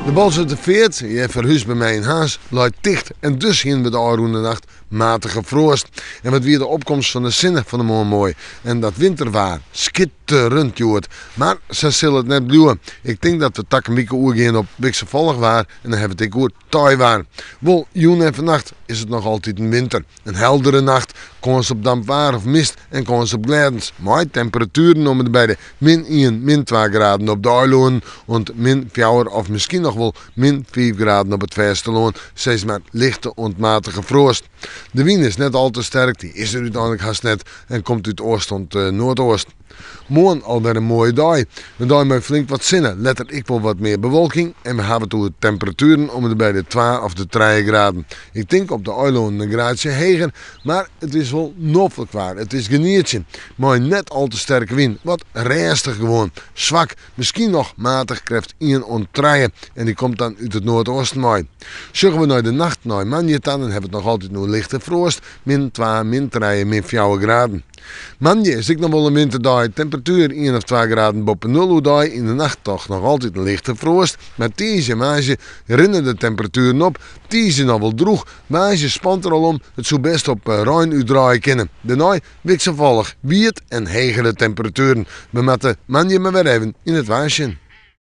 De Boalserter Feart, hjir foar hús by my yn Harns, leit ticht en dus hienen we de ôfrûne nacht matige froast. En wat wie de opkomst fan de sinne fan 'e moarn moai. En dat winterwaar, skitterend hjoed. Mar sa sil it net bliuwe. Ik tink dat we takom wike oergean op wikselfallich waar en dan hawwe we it ek oer teiwaar. Wol, jûn en fannacht is it noch altiten winter. In heldere nacht, kâns op damp waar of mist en kâns op glêdens, mei temperatueren om en by de min ien, min twa graden op de eilannen oant min fjouwer of miskien noch wol min fiif graden op it fêstelân, sis mar lichte oant matige froast. De wyn is net al te sterk, dy is der úteinlik hast net en komt út oast oant noardeast. Moarn alwer in moaie dei. In dei mei flink wat sinne, letter ek wol wat mear bewolking en we hawwe it oer temperatueren om en by de twa of de trije graden. Ik tink op de eilannen in graadsje heger, mar it is wol noflik waar. It is genietsjen. Mei net al te sterke wyn, wat rêstich gewoan. Swak, miskien noch matich krêft ien oant trije en dy komt dan út it noardeasten wei. Sjogge we nei de nacht nei moandei ta, dan hawwe we it noch altyd oer lichte froast, min twa, min trije, min fjouwer graden. Moandei is ek noch wol in winterdei. Temperatuer ien of twa graden boppe nul oerdei. Yn de nacht toch noch altyd in lichte froast. Mar tiisdei en woansdei rinne de temperatueren op. Tiisdei noch wol drûch, woansdei spant der al om. It soe bêst op rein útdraaie kinne. Dêrnei wikselfallich wiet en hegere temperatueren. We moatte moandei mar wer even yn it waar sjen.